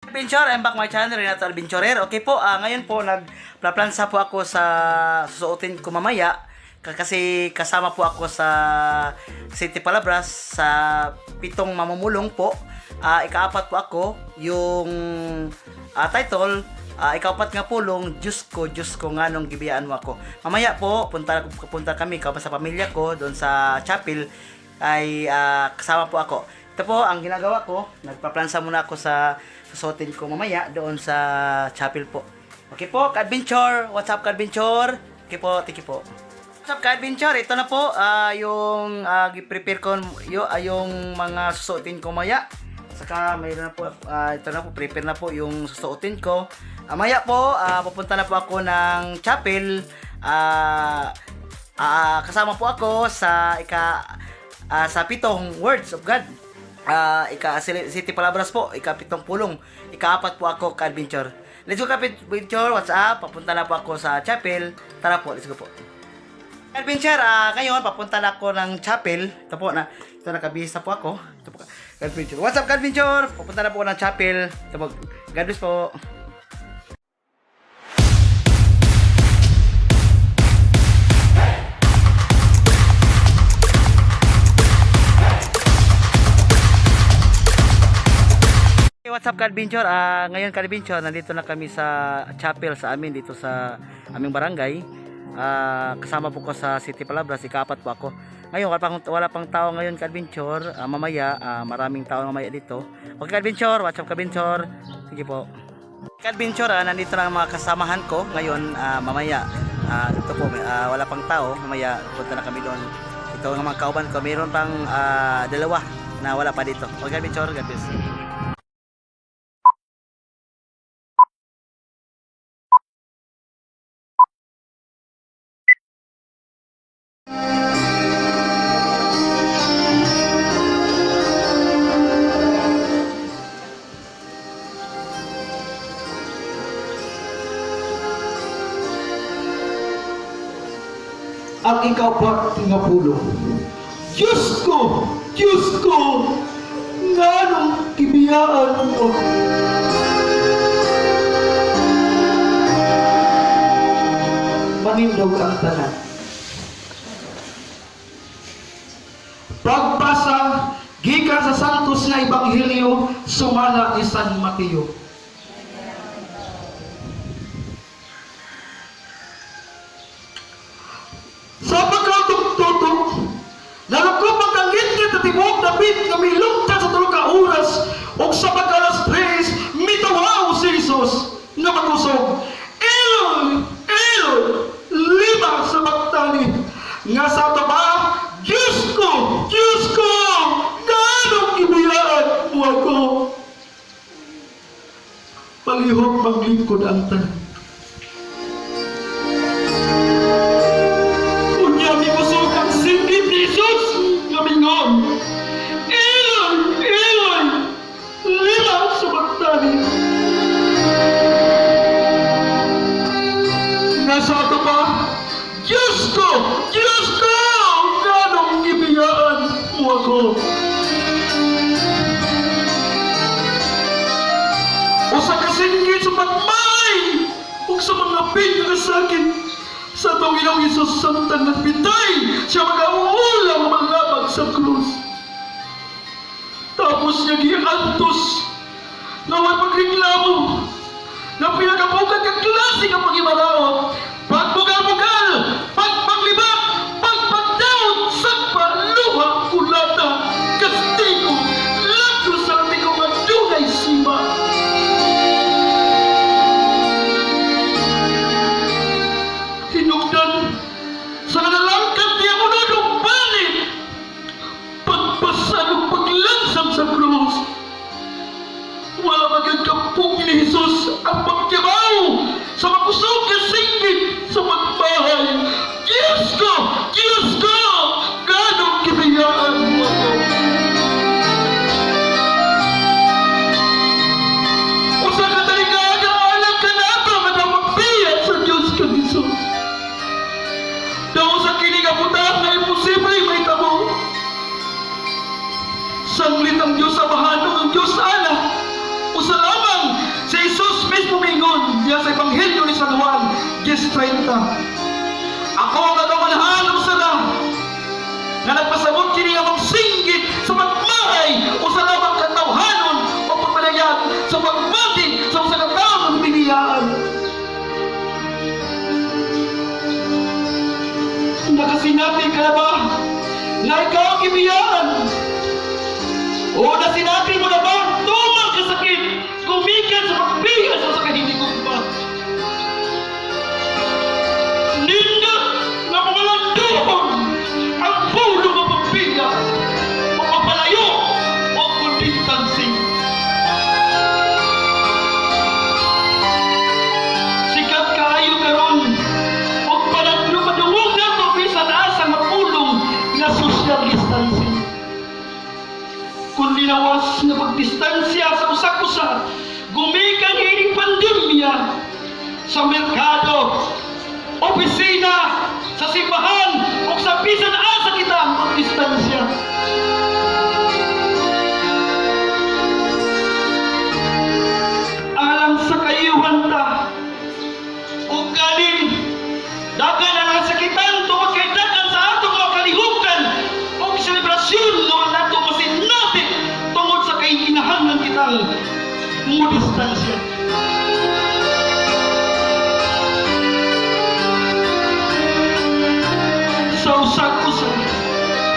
Adventure, I'm back my channel, Renato Adventurer. Okay po, ngayon po, nagpaplansa po ako sa susuotin ko mamaya. Kasi kasama po ako sa City Palabras sa pitong mamumulong po. Ikaapat po ako, yung title, ikaapat nga pulong, Diyos ko, Diyos ko, nganong gibiyaan mo ako. Mamaya po, punta, punta kami, ikaw pa sa pamilya ko, doon sa chapel, ay kasama po ako. Ito po ang ginagawa ko, nagpaplansa muna ako sa susuotin ko mamaya doon sa chapel po. Okay po, ka-adventure! What's up, ka-adventure? Okay po, thank you po. What's up, ka-adventure? Ito na po yung prepare ko yung mga susuotin ko maya. Saka mayroon na po, ito na po, prepare na po yung susuotin ko. Maya po, pupunta na po ako ng chapel. Kasama po ako sa sa pitong words of God. Ika City Palabras po, ika pitong pulong, ikaapat po ako ka-adventure. Let's go, ka-adventure, what's up? Papunta na po ako sa chapel. Tara po, let's go po. Adventure, ngayon papunta na ako ng chapel. Ito po na, ito nakabihis na po ako. Ito po, adventure. What's up, adventure? Papunta na po ako ng chapel. Ito po, God bless po. Hey, what's up, ka-adventure? Ngayon, ka-adventure, nandito na kami sa chapel sa amin dito sa aming barangay. Kasama po ko sa City Palabras, ikaapat po ako. Ngayon, wala pang tao ngayon, ka-adventure. Mamaya, maraming tao mamaya dito. Okay, ka-adventure, what's up, ka-adventure? Sige po. Ka-adventure, nandito na ang mga kasamahan ko ngayon, mamaya. Ito po, wala pang tao. Mamaya, punta na kami doon. Ito ang mga kauban ko. Mayroon pang dalawa na wala pa dito. Okay, ka-adventure, God bless. Ang ikapat nga pulong. Diyos ko! Diyos ko! Nganong kibiyaan mo ako? Manindog ang tanan. Pagbasa gikan sa Santos nga Ebanghelyo sumala ni San Mateo. Sa pagkatugtutok, nalukop ang kangitngit at tibuok dapit nga milungtad sa tulo ka oras ug sa pagka-alas 3, mitawaw si Jesus nga makusog. Eloi, Eloi, lima sabaktani? Nga sa ato ba, Diyos ko, Diyos ko, nganong gibiyaan mo ako? Palihog maglingkod ang tanan. Unya mikusog ang singgit ni Jesus nga mingon. Eloi, Eloi, lima sabaktani? Nasa ato pa, Diyos ko, Diyos ko, nganong gibiyaan mo ako? Usa ka singgit sa pagmay ug sa mga pinakasakit sa atong Ginoong Hesus samtang nagbitay siya magauulang manglabag sa krus. Tapos niya giantos na way pagreklamo na pinakapukat ka klase nga pagimalaot, pagbugal-bugal, pagpanglibak, pagpagdaot, sagpa, luha, kulata, kastigo, lagyo sa ating nga dunay sima. Hinugdan sa kanalangkat niya unod og balit pagpasan ug paglansang sa krus. Wala magyud kapug ni Jesus ang pagkibaw sa makusog nga singgit sa pagbahay. Diyos ko! Diyos ko! Ganong gibiyaan mo ako? Usa ka talingaga alang kanato nga daw magbiya sa Diyos kang Jesus. Daw sa kini nga butang nga imposible mahitabo. Sanglit ang Diyos Amahan ug ang Diyos Anak. Usa lamang 10:30. Ako ang nagamanhan og sala nga nagpasabot kini nga singgit sa pagmahay o sa lamang katawhanon o pagpanayag sa pagbati sa usa ka tawo nga biniyaan. Nakasinati ka na ba nga ikaw ang gibiyaan? O nasinati mo na ba ang tumang kasakit gumikan sa pagbiya sa usa ka hinigugma? Nindot nga pamalandungon ang pulong nga pagbiya o pagpalayo o distancing. Sikat kaayo karon og padungog nato bisan asa nga pulong nga social distancing. Kun linawas nga pagdistansya sa usa-usa gumikan ining pandemya sa merkado, opisina, sa simbahan ug sa bisan asa kita magdistansya. Alang sa kayuhan ta ug galing dagan ang kasakitan tungod kay dagan sa atong mga kalihukan ug selebrasyon nga wala nato masinati tungod sa kay kinahanglan kitang mo distansya. Sa usag-usa,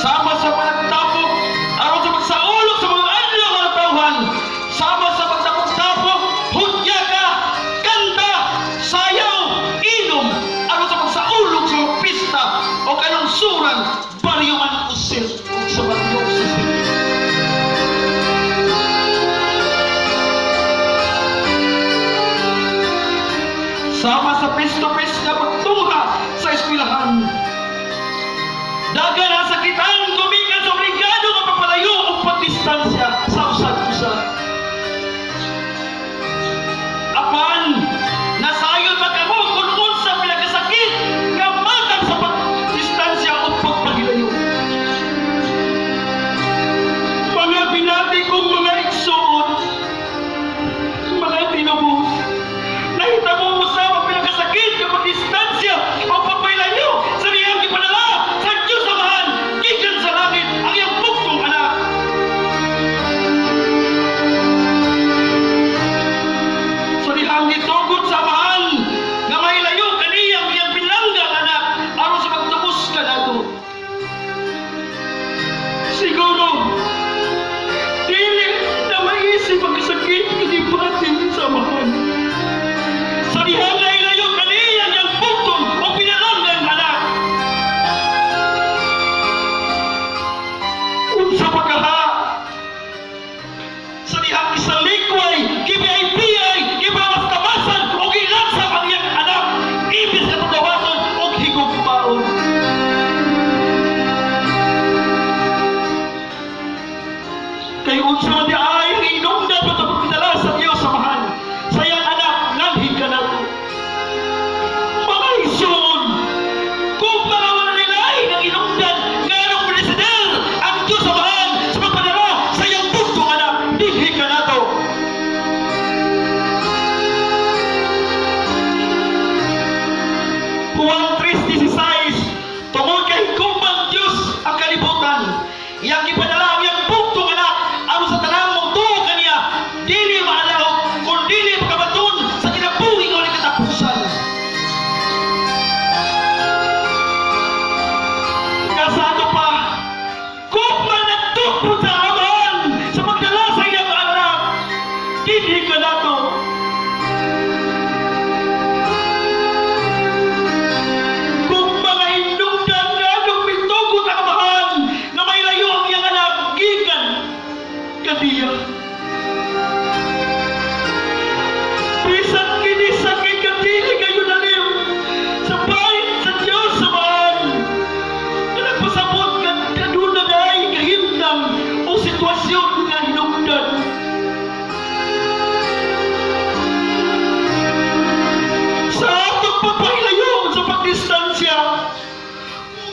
sama sa panagtapok aron sa pagsaulog sa mga adlaw nga natawhan, sama sa pagtapok-tapok, hudyaka, kanta, sayaw, inom aron sa pagsaulog sa mga pista o kanungsuran, baryo man usil ug sa baryo sa city. Sama sa face-to-face na pagtungha sa eskwelahan. Dagan ang sakitan gumikan sa obligado nga pagpalayo o pagdistansya sa usag-usa. Apan, nasayod ba kamo kung unsa pinakasakit nga matang sa pagdistansya o pagpahilayo? Mga binati kong mga igsoon, mga tinubos, nahitabo mo sa ang pinakasakit nga pagdistansya o pagpahilayo sa dihang gipadala sa Diyos Amahan gikan sa langit ang iyang bugtong anak. Sa dihang gitugot sa Amahan nga mahilayo kaniyang iyang pinanggang anak aron sa pagtubos kanato. Siguro, dili na maisip ang kasakit nga gibati sa Amahan. Sa dihang nahilayo kaniyang iyang bugtong o pinalanggang anak. Unsa pa kaha? Sa dihang isalikway, gibiay-biyay, gibawas-tabasan, o gilansam ang iyang anak, ibis katudawaton o higugmaon. Kay unsa man di ay ang inungdan pa sa pagpidala sa Diyos Amahan, sa iyang anak, nganhi kanato. Mga igsoon, kung mga wala nila ng inungdan, nganong presider ang Diyos Amahan sa pagpadala sa iyang bugtong anak, dinhi kanato. Juan 3:16, tungod kay kumang Diyos ang kalibutan, iyang gipadala ang iyang bugtong anak aron sa tanang motuo kaniya, dili maalahok kun dili makabaton sa kinabuhi nga walay katapusan. Nga sa ato pa, kung man nagtukod sa Amahan sa pagdala sa iyang anak, dinhi kanato. Kung mga hinungdan nga anong mitugot ang Amahan nga mailayo ang iyang anak gikan kaniya. Bisan kini sakit kadili kayo nalim sa bahin sa Diyos Amahan nga nagpasabot nga aduna ay kahimtang o sitwasyon nga hinungdan. Sa atong pagpahilayo sa pagdistansya,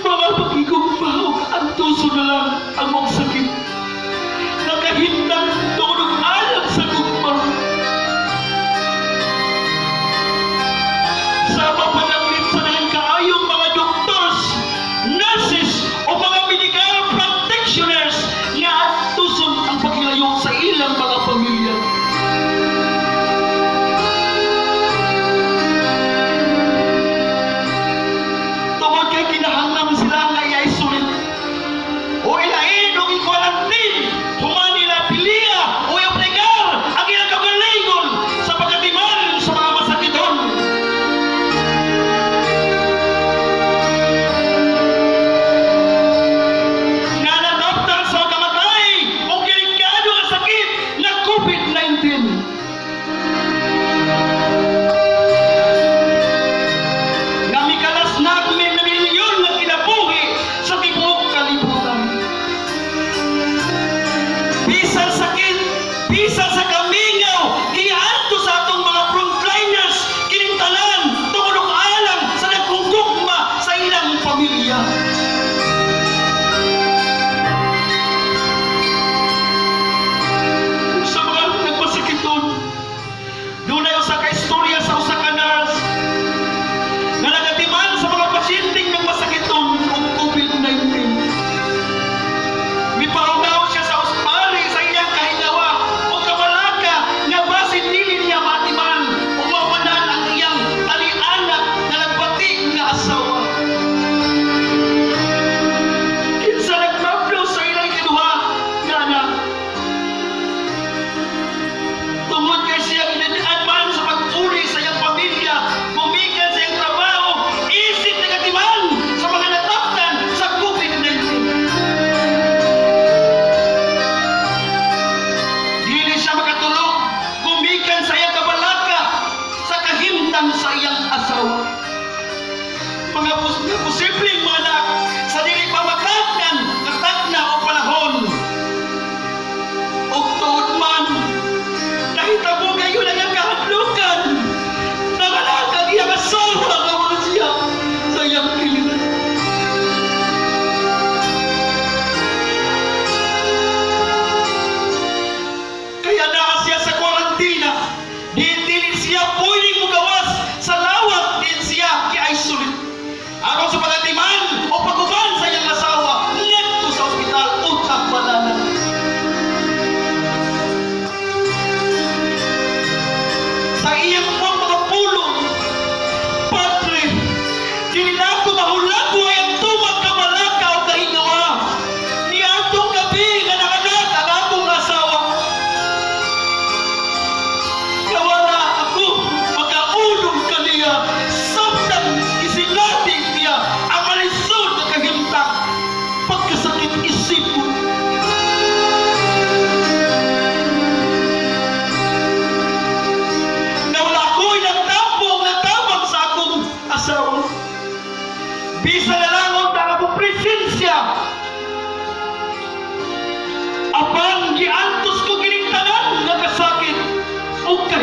mga pag-igugma ug antuso na lang ang mong sakit. Nakahimtang tungod og alam sa gugma. Sama pa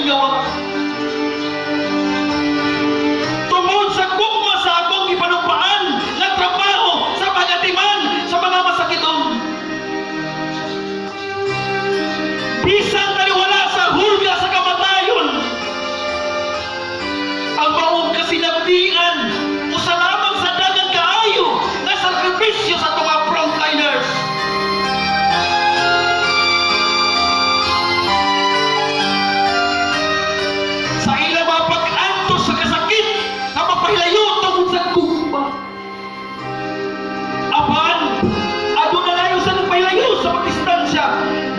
kalingawa. Tungod sa gugma sa akong gipanumpaan nga trabaho sa pagatiman sa mga masakiton. Bisan taliwala sa hulga sa kamatayon, ang maong kasinatian usa lamang sa daghang kaayo nga sakripisyo sa atong mga frontliners. Sa ilang mga pag-antos sa kasakit nga mapahilayo tungod sa gugma. Apan, aduna layo sa nagpahilayo sa pagdistansya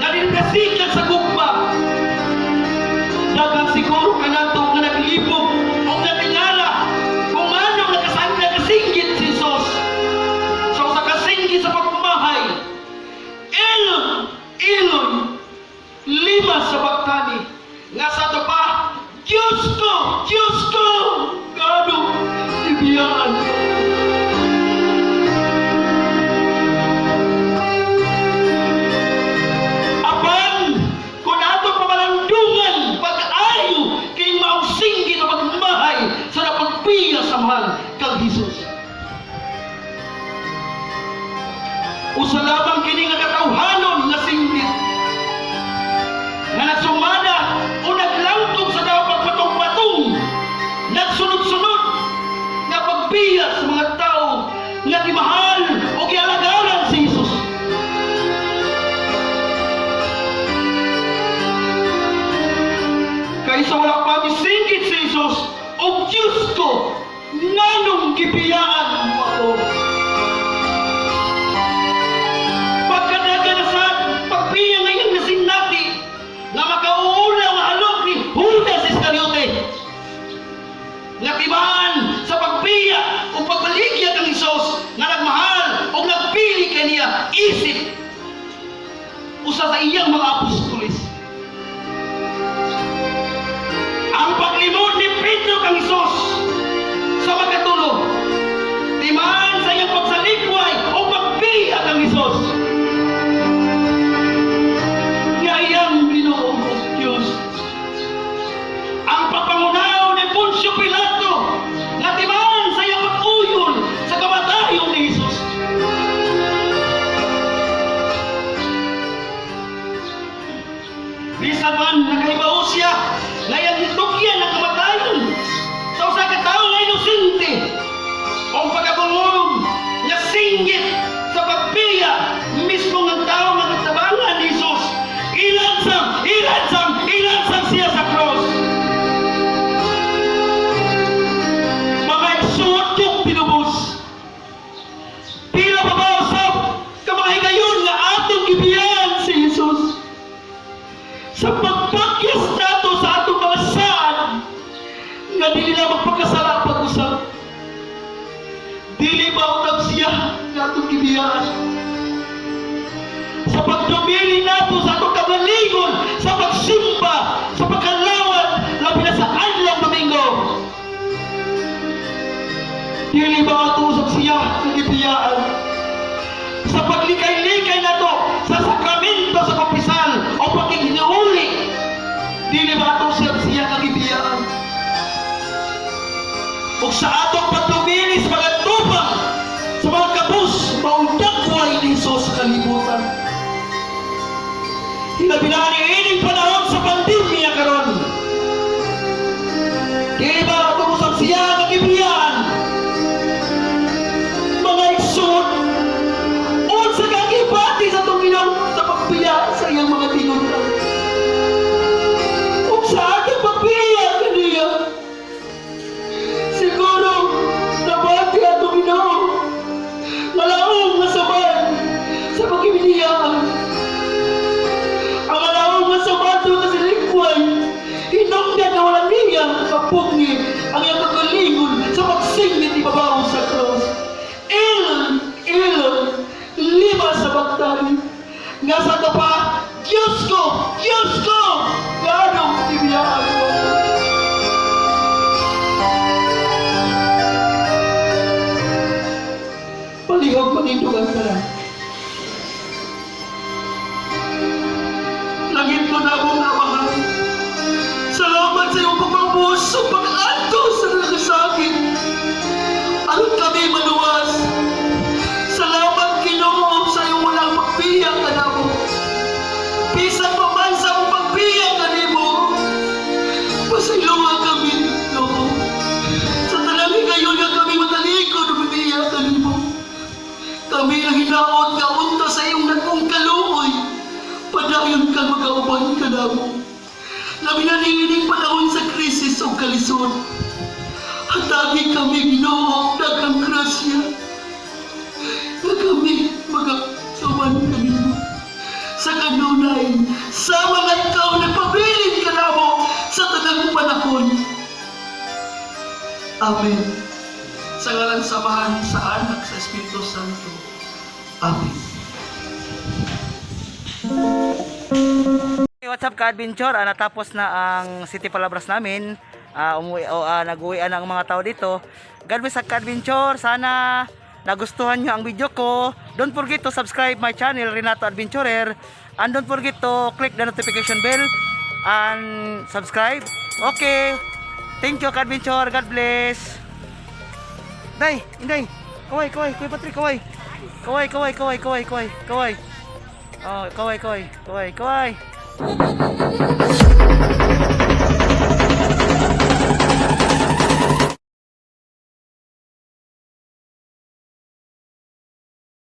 nga dinasikan sa gugma. Daghang siguro kanato nga naglibog o natingala kung anong nakasinggit si Jesus. So sa kasinggit sa pagmamahay, "Eloi, Eloi, lima sabachthani?" Nga sa ato pa, "Diyos ko, Diyos ko, nganong gibiyaan mo?" Apan, kung ato pamalandungan, pag-ayo, kay maong singgit o pagmahay sa napagpiya sa mahal kang Jesus. Usa lamang kini nga katawhanon nga singgit nga nagsumada o naglangkob sa daw pagpatong-patong, nagsunod-sunod nga pagbiya sa mga tao nga gimahal o gialagaran si Jesus. Kaysa wala pa misinggit si Jesus o "Diyos ko, nganong gibiyaan mo ako?" Pagkadaga na sa pagbiya ngayong nasinati nga makauuna nga halok ni Judas Iscariote nga timaan sa pagbiya o pagbaligya kang Hesus nga nagmahal o nagpili kaniya isip usa sa iyang mga apostoles. Ang paglimod ni Pedro kang Hesus sa makatulo, timaan sa iyang pagsalikway o pagbiya kang Hesus nga iyang Ginoo o Diyos. Ang pagpangunaw ni Poncio Pilato nga timaan sa iyang pag-uyon sa kamatayon ni Hesus. Bisan man nakahibaw siya nga iyang gitugyan ang kamatayon sa usa ka tawo nga inosente o pagkabungog nga singgit sa pagbiya mismo nga tawo nga gitabangan ni Jesus, ilansang, ilansang, ilansang siya sa cross. Mga igsuon kong tinubos, pila pa ba usab ka mga higayon nga atong gibiyan si Jesus sa pagpakyas nato sa atong mga saad nga dili na magpakasala pag-usab? Dili ba utab siya nga atong gibiyaan sa pagdumili nato sa atong kagalingon sa pagsimba, sa pagkalawat, labi na sa adlaw Domingo? Dili ba ato usab siya nga gibiyaan sa paglikay-likay nato sa sakramento sa kumpisal o pakighinuuli? Dili ba ato siya siya nga gibiyaan? Ug sa atong pagdumili sa mga tubang sa mga kabus, maong dagway ni Jesus sa kalibutan, hilabi na ining panahon sa pandemya karon, dili ba ato usab siya nga gibiyaan? Mga igsoon, unsa ka gibati sa atong Ginoo sa pagbiya sa iyang mga tinun-an ug sa atong pagbiya kaniya? Siguro nabati atong Ginoo nga laom nga saban sa pagkibiniyaan. Ang laom nga saban sa mga kasilikway, hinungdan nga wala niya mapugni ang iyang kagalingon sa pagsingit ibabaw sa cross. "El, El, lima sabachthani?" Nga sa ato pa, "Diyos ko, Diyos ko, nganong gibiyaan mo ako?" Palihog manindog ang tanan. Langit ko na akong Amahan. Salamat. Salamat sa iyong pagpaubos sa pag-antos sa nakasakit aron kami maluwas. Salamat, Ginoo, sa iyong walang pagbiya kanamo. Bisan pa man sa among pagbiya kanimo, pasayloa kami, Ginoo. Sa tanang higayon nga kami matalikod o bibiya kanimo. Kami ang hinaot nga unta sa iyong dakong kaluoy, padayon kang magauban kanamo. Labi na niining panahon sa krisis o kalisod. Hatagi kami, Ginoo, daghang grasya nga kami magauban kanimo sa kanunay, sa mga ikaw nagpabilin kanamo sa tanang panahon. Amen. Sa ngalan sa Amahan, sa Anak, sa Espiritu Santo. Amen. Hey, what's up, ka-adventure? Natapos na ang City Palabras namin. Umuwi, o, nag-uwian ang mga tao dito. God bless, ka-adventure. Sana nagustuhan nyo ang video ko. Don't forget to subscribe my channel, Renato Adventurer. And don't forget to click the notification bell and subscribe. Okay. Thank you, ka-adventure. God bless. Day, Inday. Kaway, kaway. Kuya Patrick, kaway. Kaway, kaway, kaway, kaway, kaway, kaway. Oh, kaway, kaway, kaway, kaway.